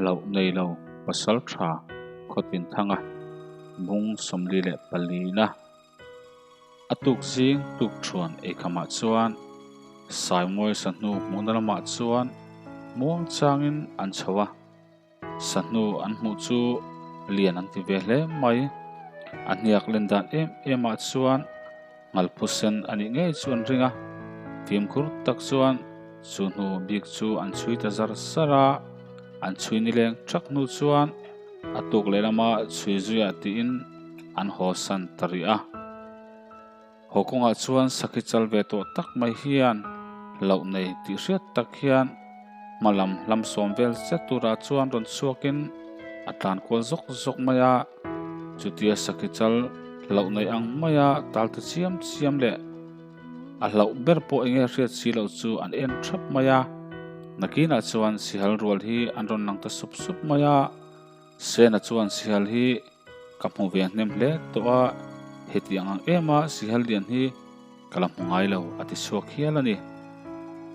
Hlauh nei lo pasaltha Khawtinthanga bung 44 na a tuk zing tuk thuan eikhamah chuan Saimawi sahnu hmuhna lamah chuan muang changin an chho a. Sahnu an hmuh chu lian an ti ve hle mai. A hniak len dan em em ah chuan ngalphu sen a nih ngei chu an ring a. Fimkhur tak chuan chu hnu bik chu an chhui ta zar zar a. An chhui nileng thak hnu chuan a tuk lehlam a chhui zuiah tiin an haw san ta rih a. Haw kawngah chuan sakhi chal ve tawh tak mai hian hlauh nei tih hriat tak hian hma lam hlam sawm vel zet turah chuan rawn chhuakin a tlan kual zawk zawk mai a. Chutia sakhi chal hlauh nei ang maia tal ta chiam chiam leh a hlauh ber pawh enge hriat si loh chu an en thap mai a. Nakinah chuan sihal rual hi an rawn lang ta sup sup mai a. Sena chuan sihal hi ka hmu ve hnem hle tawh a, heti ang ang em a sihal lian hi ka la hmu ngai lo a ti chhuak hial a ni.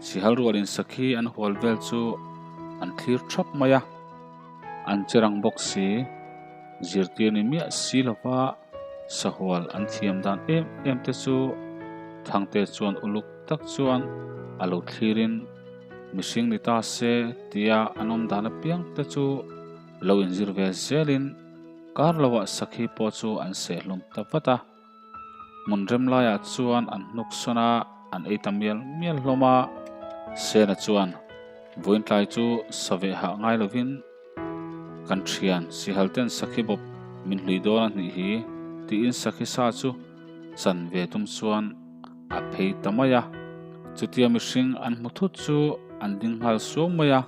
Sihal rualin sakhi an hual vel chu an thlir thap mai a, an che rang bawk si, zirtir ni miah si lova sahual an thiam dan em em te chu Thangte chuan uluk tak chuan a lo thlirin mihring ni ta se tia an awm dan apiang te chu lo inzir ve zelin kar loah sakhi pawh chu an seh hlum ta vat a. Hmun rem laiah chuan an hnuk sawn a, an ei ta mial mial hlawm a. Sena chuan vawiin tlai chu sa veh hah ngai lovin kan thian sihal ten sakhi bawp min hlui dawn a hnih hi tiin sakhi sa chu chan ve tum chuan a phei ta mai a. Chutia mihring an hmu thut chu an ding nghal suau mai a.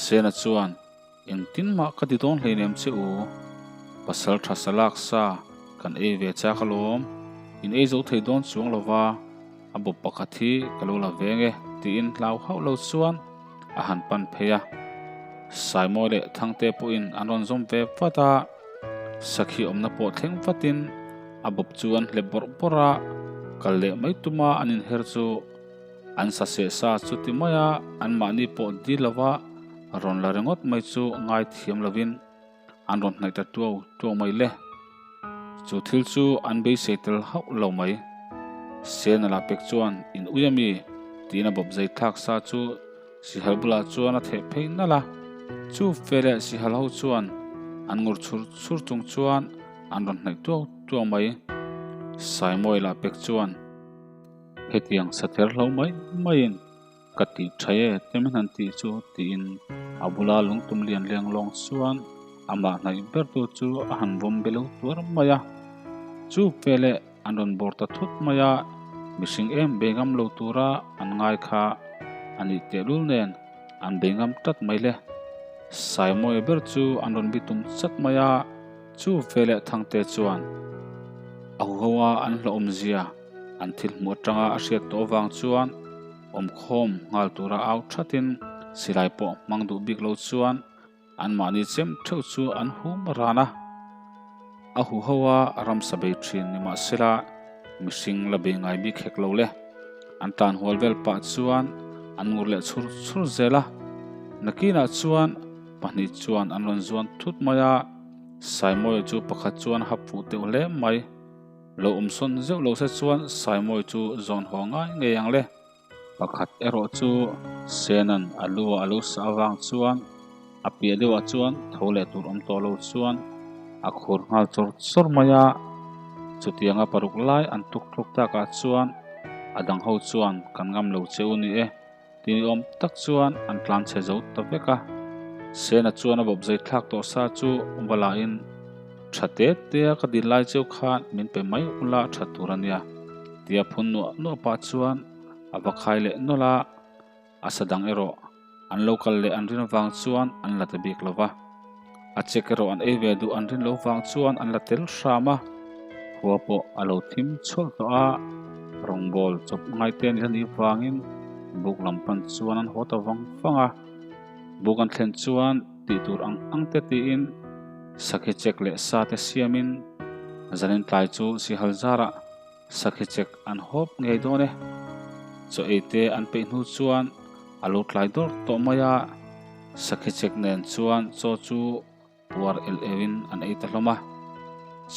Sena chuan, Engtin mah ka ti dawn hleinem che u, pasal tha sa lak sa kan ei ve chak alawm, in ei zo thei dawn chuang lo va, a bawp pakhat hi ka lo la veng e tiin hlau hauh lo chuan a han pan phei a. Saimawi leh Thangte pawhin an rawn zawm ve vat a, sakhi awmna pawh thleng vatin a bawp chu an hlep bawrh bawrh a, kal leh mai tuma an inher chu An sa seh sa chu ti mai a, anmahni pawh dil lova rawn la ringawt mai chu ngai thiam lovin an rawn hnaih ta tuau tuau mai le. Chu thil chu an beisei tel hauh lo mai. Sena la pek chuan in ui a mi tiin a bawp zai thlak sa chu sihal bulah chuan a theh phei nalh a. Chu fe leh sihal ho chuan an ngur chhur chhur chung chuan an rawn hnaih tuau tuau mai. Saimawi la pek chuan. Hetiang sa ther hlo mai maiin ka tih tha e te min han tih chu tiin a bula lungtum lian leng lawng chuan amah hnaih ber tu chu a han vawm be lo tuar mai a. Chu veleh an rawn bawr ta thut mai a, mihring em bei ngam lo tura an ngai kha a nih tehlul nen an bei ngam tlat mai le. Saimawi ber chu an rawn bitum chat mai a, chu veleh Thangte chuan a huho a an hlauhawmzia An thil hmuh atanga a hriat tawh avang chuan awmkhawm nghal tura au thatin silai pawh hmang duh bik lo chuan anmahni chem theuh chu an hum ran a. A huho a ramsa bei thin nimahsela mihring la bei ngai bik hek lo le. An tlan hual vel pah chuan an ngur leh chhur chhur zel a. Nakinah chuan pahnih chuan an rawn zuan thut mai a, Saimawia chu pakhat chuan a hap fuh teuh hle mai. Lo awm sawn zeuh lo se chuan Saimawi chu zawn haw ngai ngei ang le. Pakhat erawh chu Sena'n a lu ah a lo sah avang chuan a piah deuhah chuan tho leh tur awm tawh lo chuan a khur nghal chawr chawr mai a. Chutianga paruk lai an tuk thluk takah chuan a dang ho chuan kan ngam lo che u ni e. Ti awm tak chuan an tlan chhe zo ta vek a. Sena chuan a bawp zai thlak tawh sa chu va lahin, Tha te te a ka dil lai cheu khan min pe mai ula tha tur a nia, tia phun nuah nuah pah chuan a va khai leh nawlh a. A sa dang erawh an lo kal leh an rin avang chuan an la ta bik lo va. A chek erawh an ei ve duh an rin lo vang chuan an la tel hram a. Khua pawh a lo thim chhuak tawh a, rawngbawl chawp ngai te ni anih vangin buk lam pan chuan an haw ta vang vang a. Buk an thlen chuan tih tur ang ang te tiin sakhi chek leh sa te siamin zanin tlai chu sihal zarah Sakhi chek an hawp ngei dawn e. Chaw ei te an peih hnu chuan a lo tlai dawrh tawh mai a. Sakhi chek nen chuan chaw chu puar el euhin an ei ta hlawm a.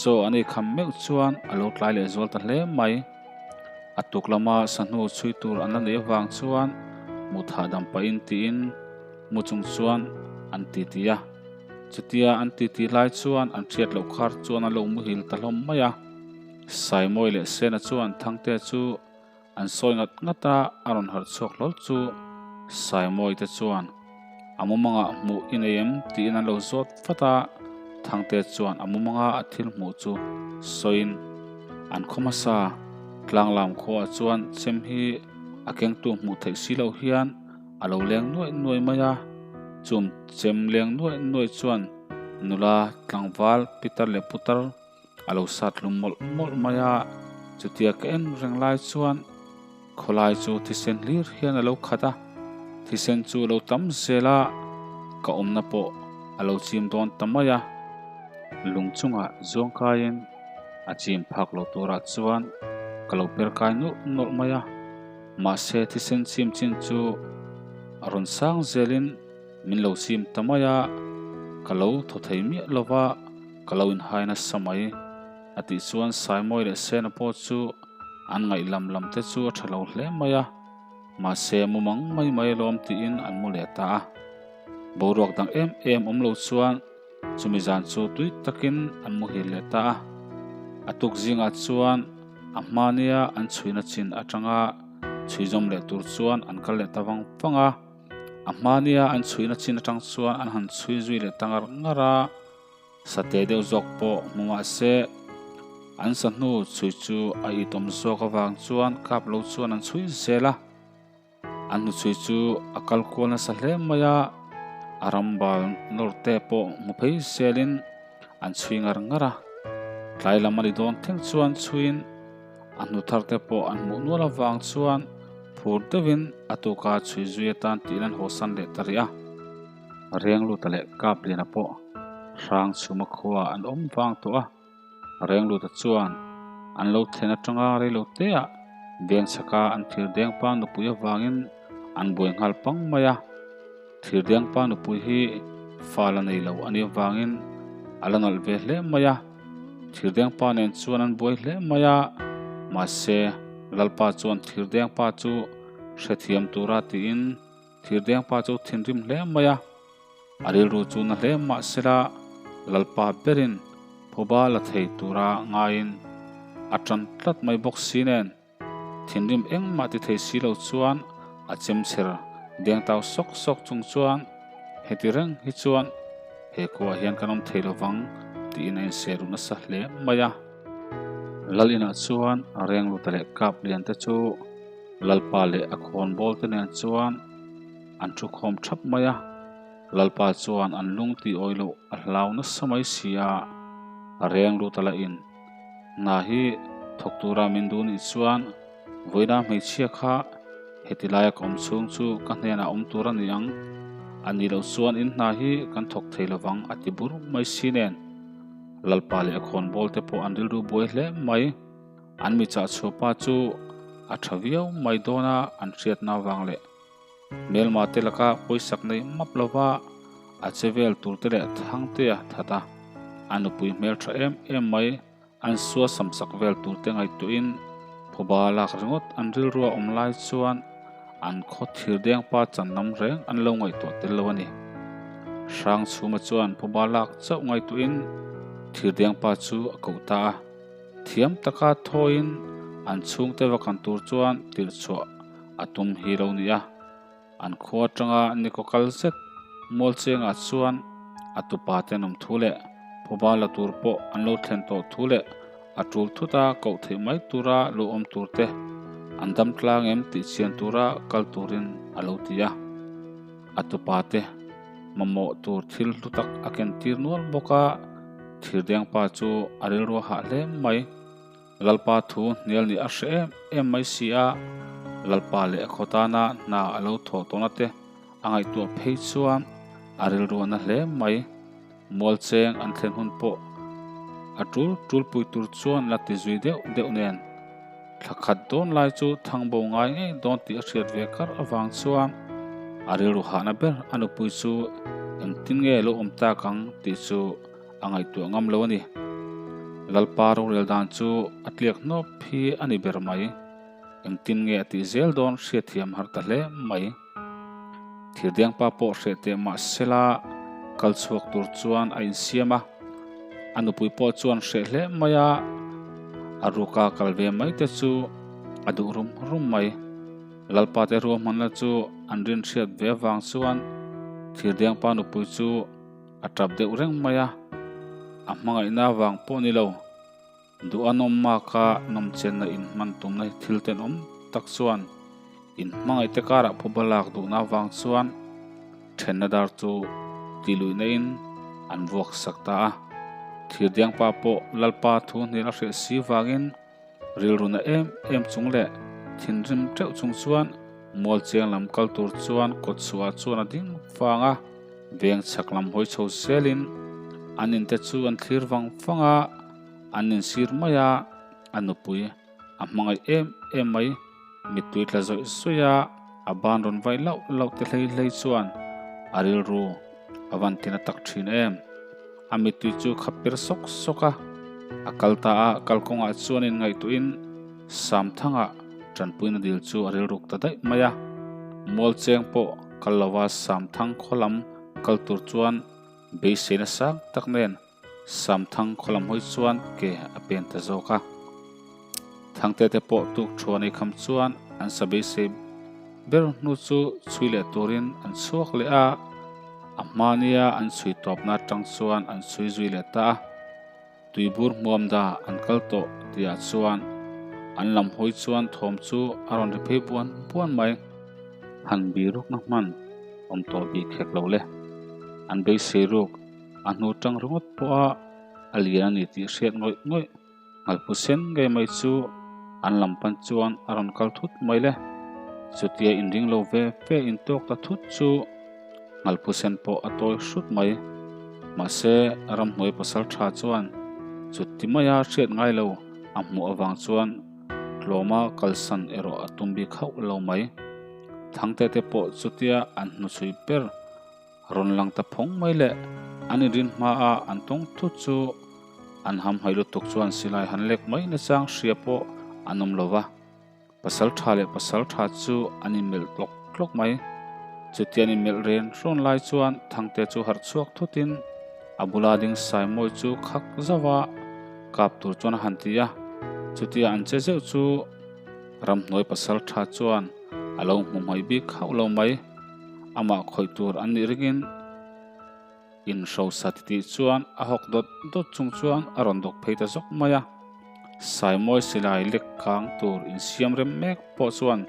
Chaw an ei kham meuh chuan a lo tlai leh zual ta hle mai. A tuk lama sahnu chhui tur an la neih avang chuan mut hahdam pahin tiin mu chung chuan an titi a. Chutia an titi lai chuan an hriat loh khar chuan an lo muhil ta hlawm mai a. Saimawi leh Sena chuan Thangtea chu An sawi ngat ngat a, a rawn harh chhuak hlawl chu Saimawi te chuan a mumangah hmuh i nei em tiin an lo zawt vat a, Thangte chuan a mumanga a thil hmuh chu sawiin an khaw hmasa tlanglam khuaah chuan chem hi a kengtu hmuh theih si loh hian a lo leng nuaih nuaih mai a, chum chem leng nuaih nuaih chuan nula tlangval pitar leh putar A lo sat hlum mawlh mawlh mai a, chutia ka en reng lai chuan khawlai chu thisen hlir hian a lo khat a, thisen chu a lo tam zel a, ka awmna pawh a lo chim dawn ta mai a. Lung chungah zuang kaiin a chim phak lo turah chuan ka lo per kai nawlh nawlh mai a, mahse thisen chim chin chu a rawn sang zelin min lo chim ta mai a, ka lo thaw thei miah lo va. Ka lo inhai nasa mai a tih chuan Saimawi leh Sena pawh chu an ngaih lam lam te chu a tha lo hle mai a, mahse mu mang mai mai alawm tiin an mu leh ta a. Boruak dang em em awm lo chuan chumi zan chu tui takin an muhil leh ta a. A tuk zingah chuan a hmania an chhuina chin atanga chhuizawm leh tur chuan an kal leh ta vang vang a. A hmania an chhuina chin atang chuan an han chhui zui leh ta ngar ngar a. Sate deuh zawk pawh hmu mah se, an sahnu chhui chu a itawm zawk avang chuan kap lo chuan an chhui zel a. An hnuchhui chu a kal kual nasa hle mai a, a ram bal nawr te pawh hmu phei zelin an chhui ngar ngar a. Tlai lam a ni dawn thleng chuan chhuiin a hnu thar te pawh an hmuh nual avang chuan phur deuhin a tuka chhui zui atan tiin an hawsan leh ta rih a. Rengluta leh Kapliana pawh hrang chhuma khua an awm vang tawh a, Rengluta chuan an lo thlen atanga reilo teah veng chhaka an thirdengpa nupui avangin an buai nghal pang mai a, thirdengpa nupui hi fa la nei lo a nih avangin a la nalh ve hle mai a, thirdengpa nen chuan an buai hle mai a, mahse Lalpa chuan thirdengpa chu hrethiam tura tiin Thirdengpa chu thinrim hle mai a, a rilru chu na hle mah sela Lalpa berin phuba la thei tura ngaiin a tan tlat mai bawk si nen, thinrim engmah ti thei si lo chuan a chemchher deng tau sawk sawk chung chuan heti reng hi chuan he khuaah hian kan awm thei lovang tiin a inse ruh nasa hle mai a. Lal inah chuan a rengluta leh kap lian te chu Lalpa leh a khawnbawl te nen chuan an thu khawm thap mai a, Lalpa chuan an lung tih awih loh a hlau nasa mai si a, a reng lut a la in. Hna hi thawk tura min duh nih chuan vawiina hmeichhia kha heti laia ka awm chhung chu ka hnenah awm tur a ni ang, a nih loh chuan in hna hi kan thawk thei lovang a ti bur mai si nen. Lalpa leh a khawnbawl te pawh an rilru buai hle mai. An mi chah chhuah pa chu a tha viau mai dawn a, an hriatna avang leh hmelma te laka pawisak nei map lova a che vel tur te leh Thangtea that a, a nupui hmel tha em em mai an sua samsak vel tur te ngaihtuahin phuba lak ringawt an rilrua awm lai chuan an khaw thirdeng pa chan lam reng an lo ngaihtuah tel lo a ni. Hrangchhuma chuan phuba lak chauh ngaihtuahin thirdeng pa chu a koh ta a. Thiam taka thawiin an chhungte va kan tur chuan tirhchhuah a tum hi lo ni a. An khua atanga nikaw kal zet mual chengah chuan a tupa te an awm thu leh phuba la tur pawh an lo thlen tawh thu leh a tul thuta koh theih mai tura lo awm tur te an dam tlang em tih chian tura kal turin a lo ti a. A tupa te mamawh tur thil hlu tak a ken tir nual bawk a, thirdengpa chu a rilru a hah hle mai. Lalpa thu hnial nih a hre em em mai si a, Lalpa leh a khaw tana hna a lo thawh tawhna te a ngaihtuah phei chuan a rilru a na hle mai. Mual cheng an thlen hun pawh a tul tul pui tur chuan la ti zui deuh deuh nen thla khat dawn lai chu thangbo ngai ngei dawn tih a hriat ve kar avang chuan A rilru hahna ber a nupui chu engtin nge lo awm tak ang tih chu a ngaihtuah ngam lo a ni. Lalpa rorel dan chu a tliak hnawp hi a ni ber mai. Engtin nge a tih zel dawn hriatthiam har ta hle mai. Thirdiangpa pawh hreh teh mah sela kal chhuak tur chuan a insiam a. A nupui pawh chuan hreh hle mai a, a ruka kal ve mai te chu a duh rum rum mai. Lalpa te ruahmanna chu an rinhriat ve avang chuan Thirdiangpa nupui chu a tap deuh reng mai a, a hmangaihna avang pawh ni lo. Duh a nawm maka nawmchenna inhman tumna hi thil tenawm tak chuan inhmangaihte karah phuba lak duhna avang chuan thenna dar chu tihluihna in an vuak sak ta a. Thirdiangpa pawh Lalpa thu hnial a hreh si vangin rilruna em em chung leh thinrim teuh chung chuan mualcheng lam kal tur chuan kawtchhuah chuan a ding vang a. Veng chhak lam hawi chho zelin an inte chu an thlir vang vang a. An insir mai a, a nupui a hmangaih em em mai. Mittui tla zawih zawih a, a ban rawn vaih lauh lauh te hlei hlei chuan a rilru a van tina tak thin em. A mittui chu kha per sawk sawk a, a kal ta a, kalkawngah chuan inngaihtuahin Samthanga tanpuina dil chu a rilruk ta daih mai a. Mualcheng pawh kal lova Samthang khaw lam kal tur chuan beiseina sang tak nen Samthang khaw lam hawi chuan ke a pen ta zawk a. Thangte te pawh tuk thuan ei kham chuan an sa beisei ber hnu chu chhui leh turin an chhuak leh a, a hmania an chhui tawpna atang chuan an chhui zui leh ta a. Tuibur hmuam da an kal tawh tihah chuan an lam hawi chuan thawm chu a rawn ri phei buan buan mai. Han birukna hman awm tawh bik hek lo le. An beisei ruk. A hnu tang ringawt pawha a lian a ni tih hriat ngawih ngawih. Ngalpu sen ngei mai chu an lam pan chuan a rawn kal thut mai le. Chutia inring lo ve ve intawk ta thut chu ngalpu sen pawh a tawi hrut mai. Mahse, ramhnuai pasal tha chuan chuti maia hriat ngai lo a hmuh avang chuan tlawma kalsan erawh a tum bik hauh lo mai. Thangte te pawh chutia an hnuchhui ber. Rawn lang ta phawng mai le, an inrin hmaa an tawng thut chu an hamhaih lutuk chuan silai han lek mai nachang hria pawh an awm lo va. Pasal tha leh pasal tha chu an inmelh tlawk tlawk mai. Chutia an inmelh ren hrawn lai chuan Thangte chu harh chhuak thutin a bula ding Saimawi chu khak zauh a, kap tur chuan a han ti a. Chutia an che zeuh chu ramhnuai pasal tha chuan a lo hmu hmai bik hauh lo mai. Amah khawih tur an nih ringin in hrosa titih chuan a hawk dawt dawt chung chuan a rawn dawk phei ta zawk mai a. Saimawi silai lek kang tur insiam rem mek pawh chuan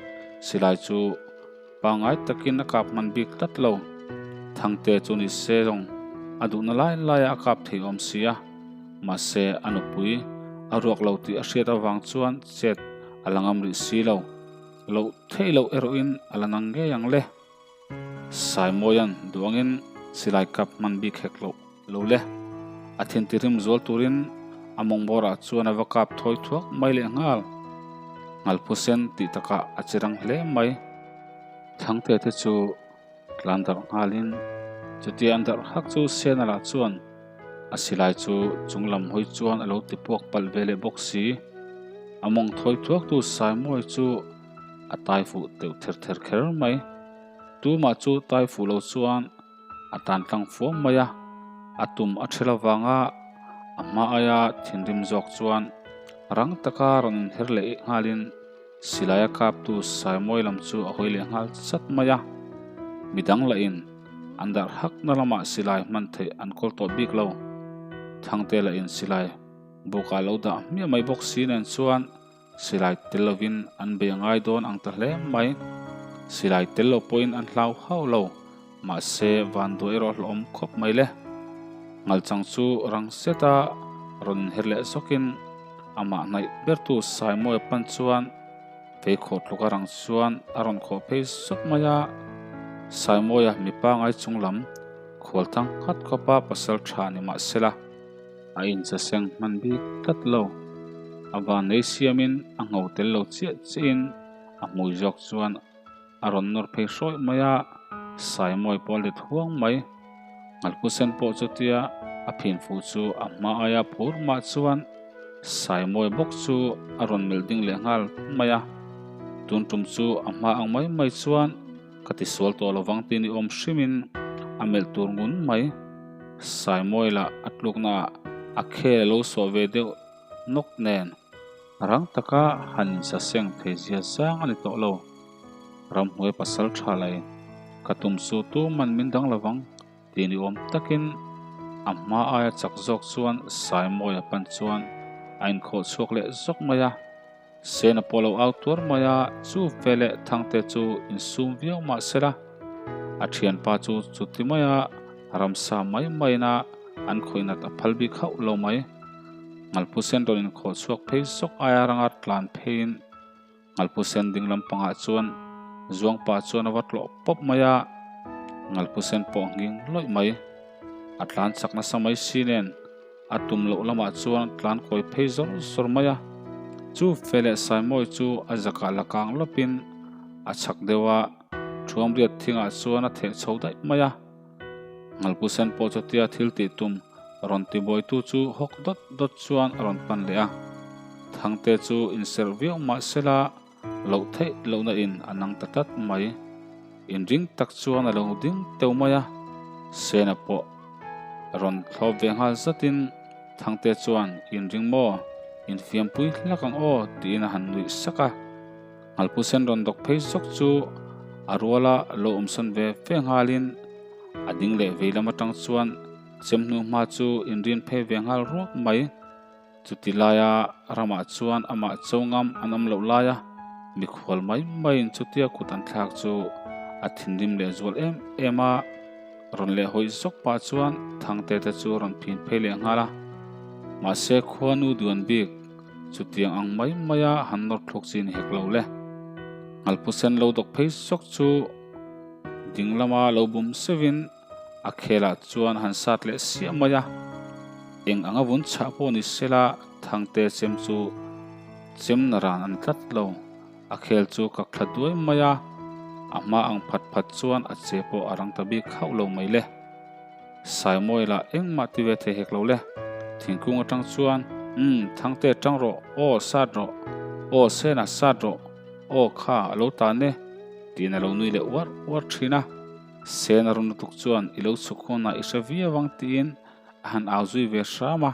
silai chu pangngai takin a kap hman bik tlat lo. Thangte chu ni se zawng a duhna lai laiah a kap thei awm si a, mahse a nupui a ruak lo tih a hriat avang chuan chet a la ngam rih si lo. Loh theih loh erawhin a la nang ngei ang le. Saimawia'n duangin silai kap hman bik hek loh lo le. A thintirim zual turin a mawngbawrah chuan a va kap thawi thuak mai leh nghal. Ngalphusen tih takah a che rang hle mai. Thangte te chu tlan darh nghalin chutia an darh hak chu Sena lah chuan a silai chu chung lam hawi chuan a lo ti puak palh ve leh bawk si. A mawng thawi thuak tu Saimawi chu a tai fuh teuh ther ther kher mai. Tumah chu tai fuh lo chuan a tan tlang fuam mai a, a tum a ṭhel avanga a hma aia thinrim zawk chuan rang taka rawn inher leh nghalin Silaia kaptu Saimawi lam chu a hawi leh nghal chat mai a, midang lahin an darh hakna lamah silai hman theih an kawl tawh bik lo. Thangte lahin silai bukah lo dah hmiah mai bawk si nen chuan silai tel lovin an bei a ngai dawn ang ta hle mai. Silai tel lo pawhin an hlau hauh lo, mahse vanduai erawh hlawhawm khawp mai le. Ngalchang chu rang zeta rawn inher leh zawkin Amah hnaih bertu Saimawi pan chuan pheikhawh tluk a rang chuan a rawn khawh phei sawk mai a. Saimawia mipa ngai chung lam khual thang nghat khawpa pasal tha ni mah sela, a inchaseng hman bik tlat lo. A van nei siamin a ngho tel lo chiah chiahin a hmui zawk chuan a rawn nawr phei hrawih mai a. Saimawi pawh a let huang mai. Ngalpu sen pawh chutia a phin fuh chu a hma aia phur mah chuan Saimawi bawk chu a rawn melh ding leh nghal mai a. Tun tum chu a hma ang mai mai chuan ka tisual tawh lovang tih ni awm hrimin a melh tur ngun mai. Saimawi lah a tlukna ah a khel a lo sawh ve deuh nawk nen rang taka han insaseng thei zia zang a ni tawh lo. Ramhnuai pasal tha lai ka tum chu tuman min dang lovang tih ni awm takin a hma aia chak zawk chuan Saimawi a pan chuan a inkhawh chhuak leh zawk mai a. Sena pawh lo au tuar mai a, chu veleh Thangte chu insum viau mah sela a thianpa chu chuti maia ramsa mai maina an khawihnat a phal bik hauh lo mai. Ngalpu sen rawn inkhawh chhuak phei zawk aia ranga tlan pheiin Ngalpu sen ding lampangah chuan zuangpa chuan a va tlawh pawp mai a, Ngalpu sen pawh nghing lawih mai. A tlan chak nasa mai si nen a tum loh lamah chuan tlan kawi phei zawr zawr mai a. Chu fe leh Saimawi chu a zakah la kang lawpin a chhak deuh a, Thuamriat thingah chuan a theh chho daih mai a. Ngalpu sen pawh chutia thil tih tum rawn tibuaitu chu hawk dawt dawt chuan a rawn pan leh a. Thangte chu inserh viau mah sela loh theih lohna in a nang ta tlat mai. Inring tak chuan a lo ding teuh mai a, Sena pawh rawn thlawp ve nghal zatin Thangte chuan inring maw, infiampui hlak ang aw tiin a han nuih sak a. Ngalpu sen rawn dawk phei zawk chu a ruala lo awmsawn ve ve nghalin a ding leh vei lam atang chuan chem hnu hma chu inrin phei ve nghal ruak mai. Chuti laia ramah chuan amah cho ngam an awm loh laia mikhual mai maiin chutia kut an thlak chu a thinrim leh zual em em a. Rawn leh hawi zawk pah chuan Thangte te chu rawn phin phei leh nghal a. Mahse khuanu duan bik chutiang ang mai maia han nawr thluk chi ni hek lo le. Ngalpu sen lo dawk phei zawk chu ding lama lo bum seuhin a khelah chuan han sat leh siah mai a. Eng anga vun chhah pawh ni sela Thangte chem chu chem na ran a ni tlat lo. A khel chu ka thla duai mai a, a hma ang phat phat chuan a che pawh a rang ta bik hauh lo mai le. Saimawi lah engmah ti ve thei hek lo le. Thingkung atang chuan, Umm, Thangte tang rawh, aw sat rawh, aw Sena sat rawh, aw kha a lo tan e, tiin a lo nui leh uar uar thin a. Sena run lutuk chuan i lo chhuk hunah i hre viau ang tiin a han au zui ve hram a.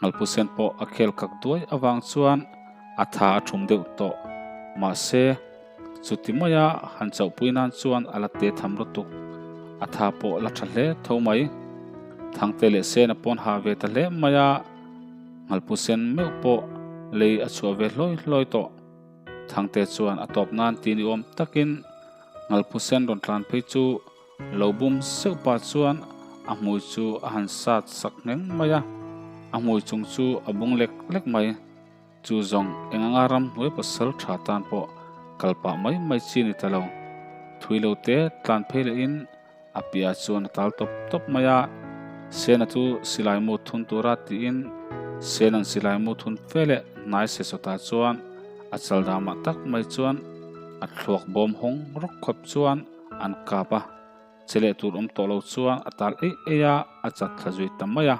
Ngalpu sen pawh a khel kak duai avang chuan a tha a thum deuh tawh. Mahse, chuti maia han chauhpui nan chuan a la te tham lutuk. A tha pawh la tha hle tho mai. Thangte leh Sena pawn ha ve ta hle mai a, Ngalpu sen meuh pawh lei a chhuah ve hlawi hlawi tawh. Thangte chuan a tawp nan ti ni awm takin Ngalpu sen rawn tlan phei chu Lo bum seuh pah chuan a hmui chu a han sat sak ngheng mai a, a hmui chung chu a bung lek lek mai. Chu zawng eng anga ram hnuai pasal tha tan pawh kal pah mai mai chi ni ta lo. Thui lo te tlan phei lehin a piah chuan a tal tawp tawp mai a, Sena chu silai mu thun tura tiin Sena'n silai mu thun fe leh hnai se sawtah chuan a chal damah tak mai chuan a thluak bawm hawng rawk khawp chuan an kap a, che leh tur awm tawh lo chuan a tal eih eih a, a chat thla zui ta mai a.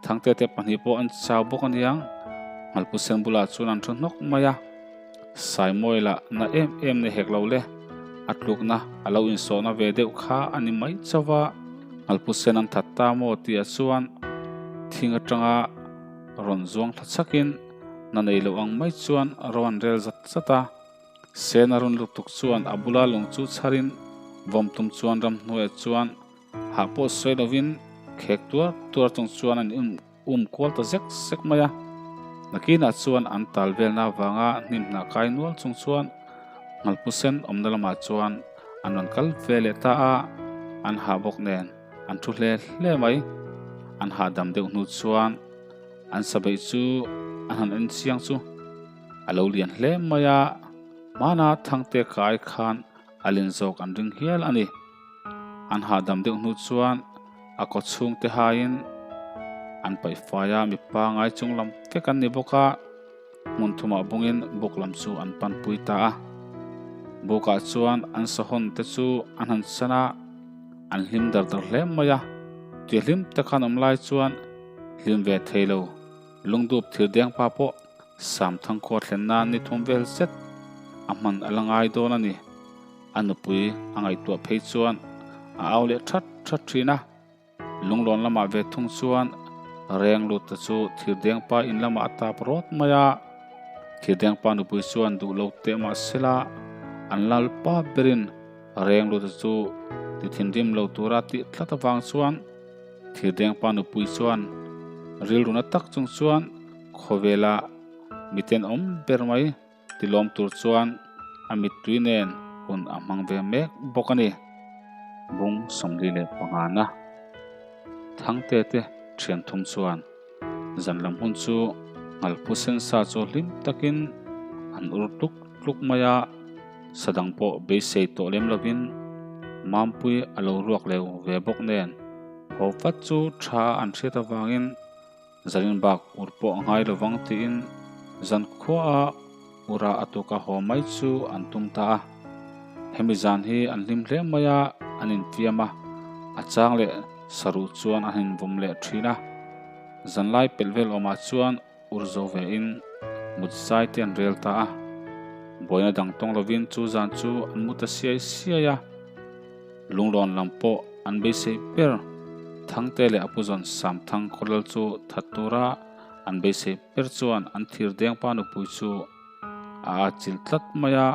Thangte te pahnih pawh an chau bawk a niang, Ngalpu sen bulah chuan an thu hnawk mai a. Saimawi lah na em em ni hek lo le, a tlukna a lo insawhna ve deuh kha a ni mai chauh a, Ngalpu sen an that ta maw tih ah chuan thing atanga rawn zuang thla chhakin na nei loh ang mai chuan ro an rel zat zat a. Sena run lutuk chuan a bula lung chu chharin vawm tum chuan ramhnuaiah chuan hah pawh sawi lovin khek tuar tuar chung chuan an in um kual ta zek zek mai a. Nakinah chuan an tal velna avanga hnim hnah kai nual chung chuan Ngalpu sen awmna lamah chuan an rawn kal ve leh ta a, an hah bawk nen an thu hle hle mai. An hahdam deuh hnu chuan an sabeih chu an han en chiang chu. A lo lian hle mai a, hmana Thangte kai khan a len zawk an ring hial a ni. An hahdam deuh hnu chuan a kaw chhungte haiin an paih fai a, mipa ngai chung lam vek an ni bawk a, hmun thumah bungin buk lam chu an panpui ta a. Bukah chuan an sahawn te chu an han chan a, an hlim dar dar hle mai a. Tui hlim tak an awm lai chuan hlim ve thei lo. Lungdup thir deng pa pawh Samthang khua thlen nan ni thum vel zet a hman a la ngai dawn a ni. A nupui a ngaihtuah phei chuan a au leh that that thin a. Lunglawn lamah ve thung chuan reng lut te chu thir deng pa in lamah a tap rawt mai a. Thir deng pa nupui chuan duh lo teh mah sela an lalpa berin reng lut te chu ti thinrim lo tura tih tlat avang chuan Thirdengpa nupui chuan rilruna tak chung chuan khawvela miten awm ber mai tilawm tur chuan a mittui nen hun a hmang ve mek bawk a ni. Bung 45 na Thangte te thian thum chuan zan lam hun chu Nghalphu sensa chu hlim takin an ur tluk tluk mai a, sadang pawh beisei tawh lem lovin Mampui a lo ruak leu ve bawk nen haw vat chu tha an hriat avangin zanin bak ur pawh a ngai lovang tiin zan khuaah ura a tuka haw mai chu an tum ta a. Hemi zan hi an hlim hle mai a, an infiam a, a chang leh saruh chuan an invawm leh thin a. Zanlai pelh vel awmah chuan ur zo ve in mut zai te an rel ta a. Buaina dang tawng lovin chu zan chu an mu ta siai siai a. Lunglawn lam pawh an beisei ber. Thangte leh a puzawn Samthang khawlal chu that tura an beisei ber chuan an thir dengpa nupui chu a atchilh tlat mai a.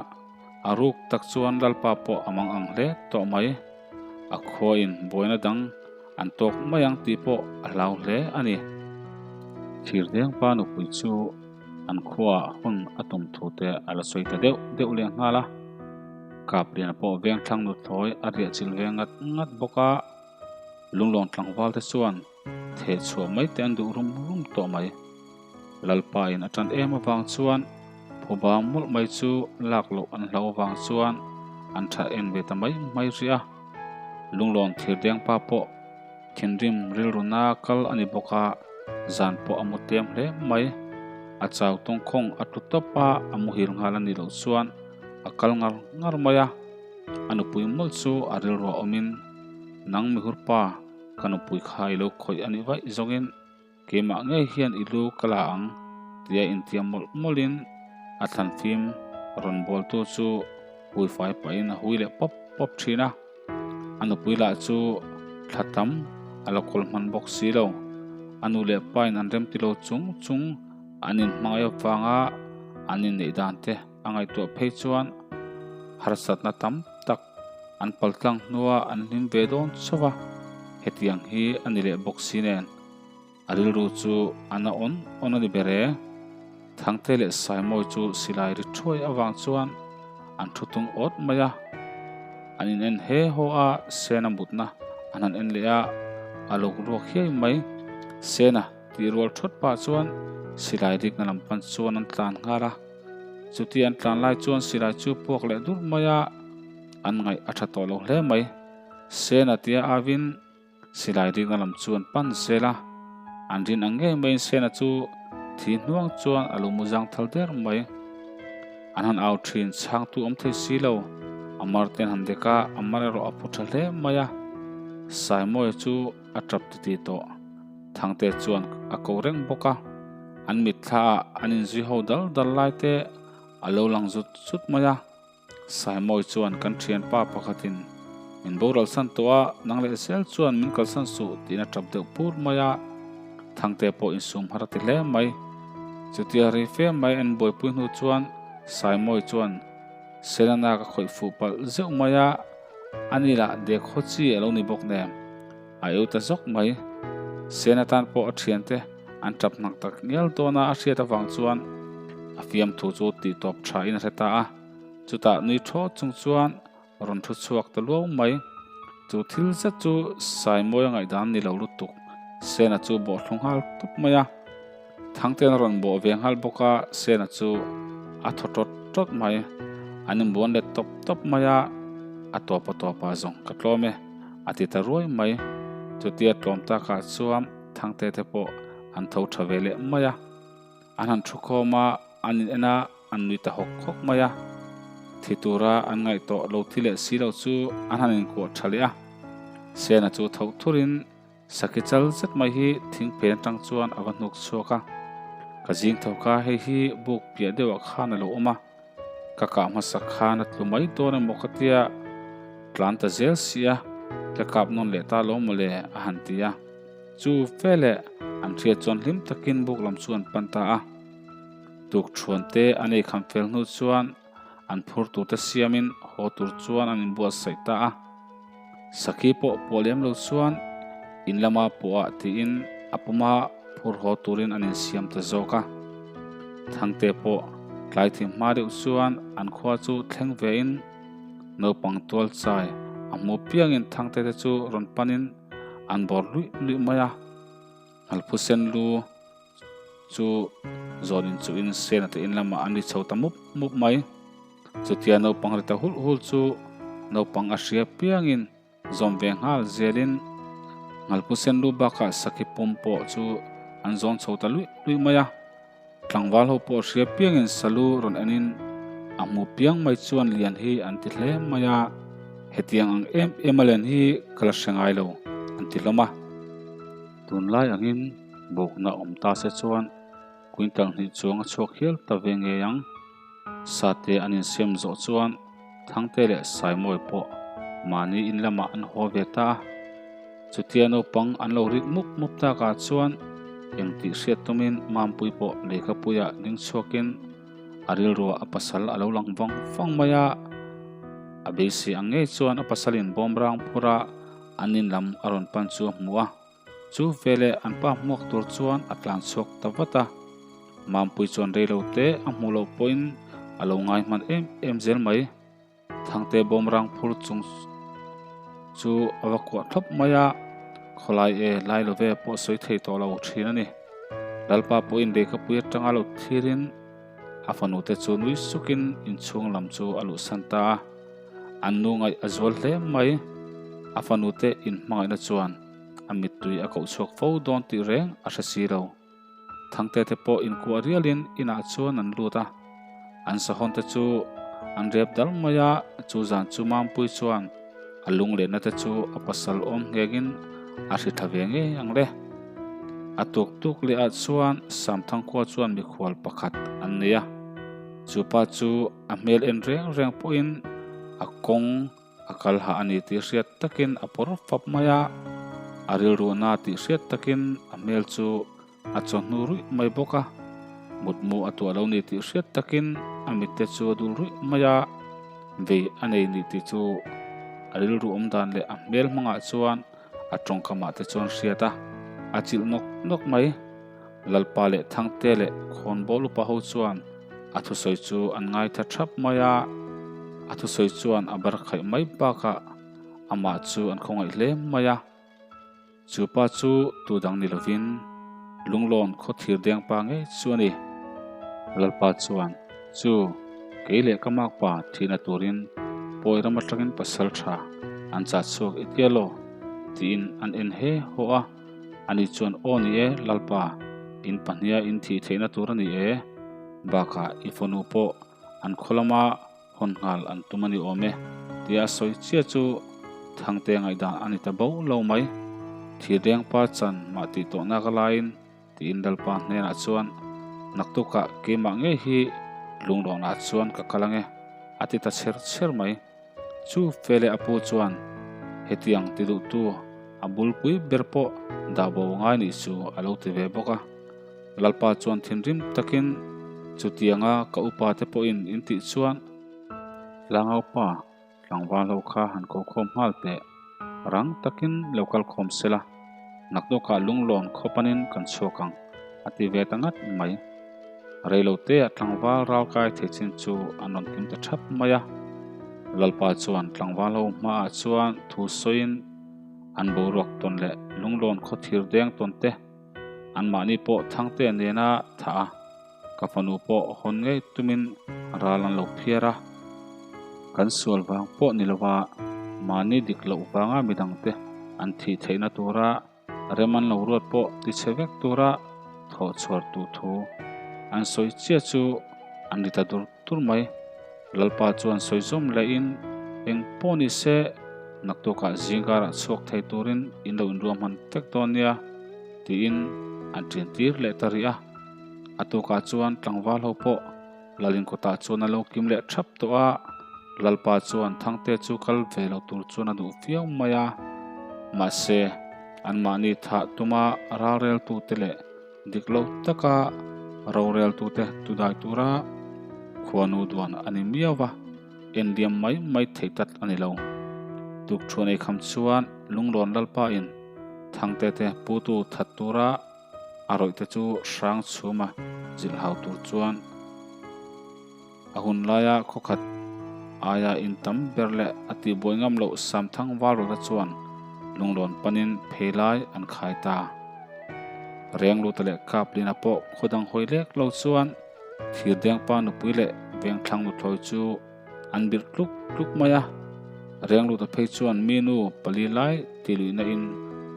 A ruk tak chuan Lalpa pawh a mang ang hle tawh mai. A khuain buaina dang an tawk mai ang tih pawh a hlau hle a ni. Thirdengpa nupui chu an khuaah hun a tum thu te a la sawi ta deuh deuh leh nghal a. Kapliana pawh vengthlang nuthlawi a riah chilh ve ngat ngat bawk a. Lunglawng tlangval te chuan theh chhuah mai te an duh rum rum tawh mai. Lalpa in a tan em avang chuan phuba mawlh mai chu lak loh an hlau avang chuan an tha en ve ta mai mai rih a. Lunglawn thirdeng pa pawh thinrim rilruna kal a ni bawk a, zan pawh a mu tlem hle mai. A chau tawngkhawng a tlu tawp a, a muhil nghal a nih loh chuan a kal ngar ngar mai a. A nupui mawlh chu a rilruah awmin, Nang mihurpa, ka nupui kha i lo khawih a nih vaih zawngin, Keimah ngei hian i lu ka la ang tia intiam mawlh mawlhin a thlanfim rawn bawltu chu hui fai pahin a hui leh pawp pawp thin a. A nupui lah chu thla tam a la kawl hman bawk si lo. A nu leh pain an remti lo chung chung an inhmangaih avanga an inneih dan te a ngaihtuah phei chuan harsatna tam tak an paltlang hnua an hlim ve dawn chauh a, hetiang hi a ni leh bawk si nen. A rilru chu a na awn awn a ni ber e. Thangte leh Saimawi chu silai ri thuai avang chuan an thu tung awt mai a. An in en he haw a, Sena mutna an han en leh a, a lo ruak hiai mai. Sena tih rual thawt pah chuan silai rikna lam pan chuan an tlan nghal a. Chuti an tlan lai chuan silai chu puak leh dur mai a, an ngaih a tha tawh lo hle mai. Sena tia avin. Silai rikna lam chu an pan zel a, an rin ang ngei maiin Sena chu thi hnuang chuan a lo mu zang thal der mai. An han au thin chhangtu awm thei si lo, a mar te an han dek a, a mar erawh a phu tha hle mai a. Saimawia chu a tap titi tawh, Thangte chuan a ko reng bawk a, an mitthla ah an inzui ho dal dal lai te a lo lang zut zut mai a. Saimawi chuan kan thianpa pakhatin min boral san tawh a, nang leh zel chuan min kalsan suh tiin a tap deuh pur mai a, Thangte pawh insum har a ti hle mai. Chutia rei fe mai an buaipui hnu chuan Saimawi chuan Selena ka khawih fuh palh zeuh mai a, ani lah dek haw chi a lo ni bawk nen a eu ta zawk mai. Sena tan pawh a thiante an tap hnak tak ngial dawn a a hriat avang chuan a fiamthu chu tihtawp tha in a hre ta a. Chutah nui thaw chung chuan rawn thu chhuak ta luau mai. Chu thil zet chu Saimawia ngaihdan ni lo lutuk. Sena chu bawh thlu nghal tup mai a. Thangten a rawn bawh ve nghal bawk a, Sena chu a thaw tawt tawt mai. An inbuan let tawp tawp mai a, a tawp a tawp ah zawng ka tlawm e, a ti ta ruai mai. Chutia tlawm takah chuan Thangte te pawh an tho tha ve leh mai a. An han thu khawm a, an in en a, an nui ta hawk hawk mai a. Thi tura an ngaih tawh lo thi leh si lo chu an han inkuah tha leh a. Sena chu tho thurin Saki chal zet mai hi thingphen atang chuan a va hnuk chhuak a. Ka zing tho kha hei hi buk piah deuhah khan a lo awm a. Ka kah hmasa khan a tlu mai dawn emaw ka tia tlan ta zel si a, ka kap nawn leh ta lo mawle a han ti a. Chu veleh an hriat chuan hlim takin buk lam chu an pan ta a. Tuk thuan te an ei kham fel hnu chuan an phur tur te siamin haw tur chuan an inbuatsaih ta a. Sakhi pawh pawh lem lo chuan in lama pawhah tiin a puma phur haw turin an insiam ta zawk a. Thangte pawh tlai thim hma deuh chuan an khua chu thleng vein naupang tual chai a hmu piangin Thangte te chu rawn panin an bawr luih luih mai a. Ngalphusen lu chu zawn in chuhin Sena te in lamah an ri chho ta mup mup mai. Chutia naupang ri ta hulh hulh chu naupang a hria piangin zawm ve nghal zelin Ngalphusen lu bakah Sakhi pum pawh chu an zawn chho ta luih luih mai a. Tlangval ho pawh hria piangin salu rawn enin a hmu piang mai chuan lian hi an ti hle mai a, hetiang ang em em a len hi ka la hre ngai lo an ti hlawm a. Tunlai angin bukna awm ta se chuan quintal hnih chuang a chhuak hial ta ve ngei ang. Sate an insiam zawh chuan Thangte leh Saimawi pawh mahni in lamah an haw ve ta a. Chutia naupang an lo rik mup mup takah chuan eng tih hriat tumin Mampui pawh lehkhapuiah ding chhuakin a rilruah a pasal a lo lang vang vang mai a. A beisei ang ngei chuan a pasalin bawmrang phura an in lam a rawn pan chu a hmu a. Chu veleh an pa hmuak tur chuan a tlan chhuak ta vat a. Mampui chuan reilo te a hmuh loh pawhin a lo ngai hman em em zel mai. Thangte bawmrang phur chung chu a va kuah thlawp mai a, khawlai e lai lo ve pawh sawi thei tawh lo thin a ni. Lalpa pawhin lehkhapui atanga lo thirin a fanu te chu nui sukin inchhung lam chu a luhsan ta a. An nu ngaih a zual hle mai. A fanu te inhmangaihna chuan a mittui a koh chhuak fo dawn tih reng a hre si lo. Thangte te pawh inkuah rialin inah chuan an lut a, an sahawn te chu an rep dal mai a, chu zan chu Mampui chuan a lunglehna te chu a pasal awm nghengin a hri tha ve ngei ang le. A tuk tuk leh ah chuan Samthangkhua chuan mikhual pakhat an nei a, chu pa chu a hmel en reng reng pawhin a kawng A kal hah a ni tih hriat takin a pawr fap mai a, a rilru na tih hriat takin a hmel chu a chawhnu ruih mai bawk a, mutmu a tuah lo ni tih hriat takin a mitte chu a dul ruih mai a, vei a nei ni tih chu a rilru awm dan leh a hmel hmangah chuan a tawngkamah te chuan hriat a, a chilh nawk nawk mai. Lalpa leh Thangte leh Khawnbawl upa ho chuan a thusawi chu an ngaitha thap mai a, a thusawi chuan a bar khaih mai bakah amah chu an khawngaih hle mai a. Chu pa chu tu dang ni lovin Lunglawn khaw thir deng pa ngei chu a ni. Lalpa chuan, Chu, kei leh ka makpa thihna turin pawi ram atangin pasal tha an chah chhuak i tia law? tiin an en he haw a. Ani chuan, Aw ni e, Lalpa, in pahniha in thih theihna tur a ni e. Bakah i fanu pawh an khaw lama hawn nghal an tum a ni awm e, tia a sawi chiah chu Thangte ngaihdan a ni ta bo lo mai. Thirdeng pa chan mah tih tawh nak a laiin tiin Lalpa hnenah chuan, Naktukah keimah ngei hi lunglawnah chuan ka kal ang e, a ti ta chher chher mai. Chu fele a pu chuan hetiang ti duhtu a bulpui ber pawh dah bo ngai nih chu a lo ti ve bawk a. Lalpa chuan thinrim takin chutianga ka upa te pawhin in tih chuan Tlangaupa tlangval ho kha han ko khawm nghal teh, rang takin lo kal khawm sela, nakdawkah lunglawn khaw panin kan chhuak ang a ti ve ta ngat mai. Reilotea tlangval ralkai thei chin chu an rawn kim ta thap mai a. Lalpa chuan tlangval ho hmaah chuan thu sawiin an boruak tawn leh lunglawn khaw thir deng tawn te anmahni pawh Thangte nena thah a, ka fanu pawh hawn ngei tumin ral an lo phiar a. Kan sual vang pawh ni lova mahni dik loh vanga midangte an thih theihna tura Rem an lo ruat pawh ti chhe vek tura thawh chhuar tu thu an sawi chiah chu an ri ta dur dur mai. Lalpa chuan sawi zawm lehin, Eng pawh ni se, naktukah zingkarah chhuak thei turin in lo inruahman vek dawn nia, tiin an ṭin tir leh ta rih a. A tukah chuan tlangval ho pawh Lalin kawtah chuan a lo kim leh ṭhap tawh a, Lalpa chuan Thangte chu kal ve lo tur chuan a duh viau mai a. Mahse, anmahni thah tuma ralreltute leh dik lo taka roreltute tudai tura khuanu duan a ni miau va, enliam mai mai theih tat a ni lo. Tukṭhuan ei kham chuan Lunglawn Lalpa in Thangte te putu that tura a rawih te chu hrang chhuma zilh hau tur chuan a hun laia khawkhat aia in tam ber leh a tihbuai ngam loh Samthang Valrawta chuan lunglawn panin phei lai an khai ta. Rengluta leh Kaplina pawh khaw dang hawi lek lo chuan Thirdengpa nupui leh Vengthlang nuthlawi chu an birh tluk tluk mai a, Rengluta phei chuan mi nu pali lai tihluihna in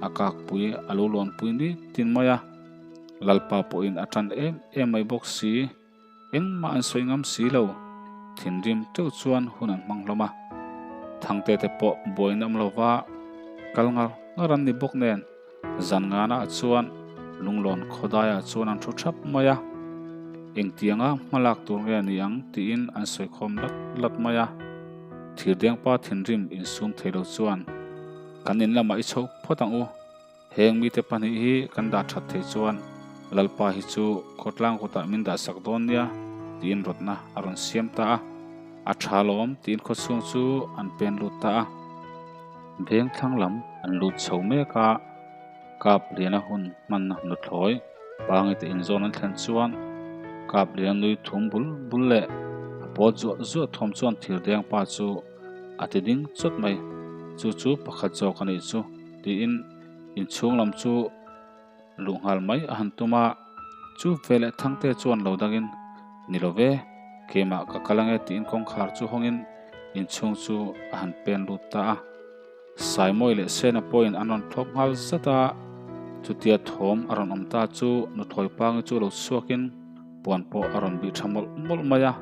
a kakpui a lo lawnpui ni tin mai a, Lalpa pawhin a tan em em mai bawk si, engmah an sawi ngam si lo, thinrim teuh chuan hun an hmang hlawm a, Thangte te pawh buaina awm lova kal ngar ngar an ni bawk nen. Zan nganah chuan lunglawn khawdaiah chuan an thu thap mai a, engtianga hmalak tur nge ni ang tiin an sawikhawm lat lat mai a. Thirdengpa thinrim insum thei lo chuan, Kan in lamah i chho phawt ang u, heng mite pahnih hi kan dah that thei chuan Lalpa hi chu khawtlang kutah min dah sak dawn nia tiin rawtna a rawn siam ta a. A tha lawm tiin khawchhung chu an pen lut ta a. Veng thlang lam an lut chho mek a, Kap Liana hun hmanna nuthlawi Pangite inzawn an thlen chuan Kap Liana nui thum bul bul leh a pawt zuah zuah thawm chuan thirdeng pa chu a ti ding chawt mai. Chu chu pakhat zawk a nih chu tiin inchhung lam chu luh nghal mai a han tum a, chu veleh Thangte chuan lo dangin, Ni lo ve, keimah ka kal ange tiin kawngkhar chu hawngin inchhung chu a han pen lut ta a. Saimawi leh Sena pawhin an rawn thlawp nghal zat a, chutia thawm a rawn awm ta chu nuthlawi pangi chu lo chhuakin puan pawh a rawn bih tha mawlh mawlh mai a,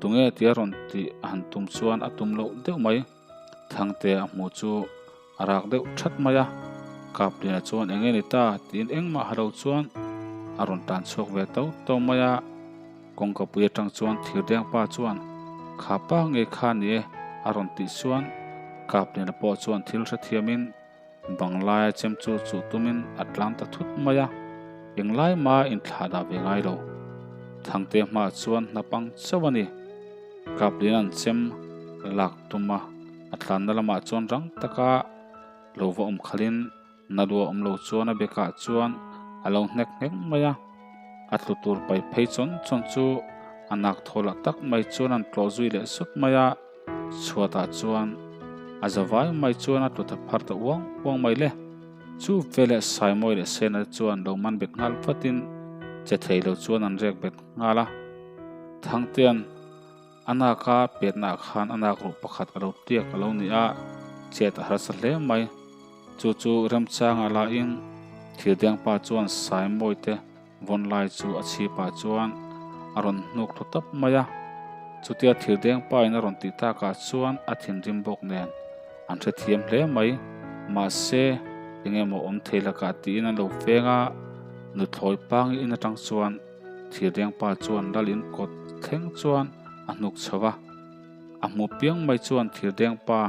tunge tia rawn tih a han tum chuan a tum loh deuh mai. Thangte a hmu chu a rak deuh that mai a, Kapliana chuan eng nge ni ta tiin engmah ha lo chuan a rawn tan chhuak ve to to mai a, kawngka pui atang chuan thirdeng pa chuan kha pa nge kha ni e a rawn tih chuan Kapliana pawh chuan thil hrethiamin Banglaia chem chu chuh tumin a tlang ta thut mai a, englai ma inthlah dah ve ngai lo. Thangte hmaah chuan hnapang chauh a ni. Kapliana'n chem lak tum a, a tlanna lamah chuan rang taka lo va awm khalhin Nalua awm lo chuan a bekah chuan a lo hnek hnek mai a, a tlu tur pai phei chawn chawn chu a nak thawlah tak mai chuan an tlawh zui leh sut mai a. Chhuatah chuan a za vai mai chuan a tlu ta phar ta uang uang mai le. Chu veleh Saimawi leh Sena te chuan lo man bet nghal vatin che thei lo chuan an rek bet nghal a. Thangtea'n a naka petnaah khan a nak ruh pakhat a lo tiak a lo ni a, chet a harsa hle mai. Chu chu remchanga lain Thirdengpa chuan Saimawi te Vawn lai chu a chhipah chuan a rawn hnuk thlu tawp mai a, chutia thirdeng pa in a rawn tih takah chuan a thinrim bawk nen an hrethiam hle mai. Mahse, eng emaw awm thei lakah tiin an lo feng a, nuthlawi pangi in atang chuan thirdeng pa chuan lal in kawt thleng chuan a hnuk chho a, a hmu piang mai chuan thirdeng pa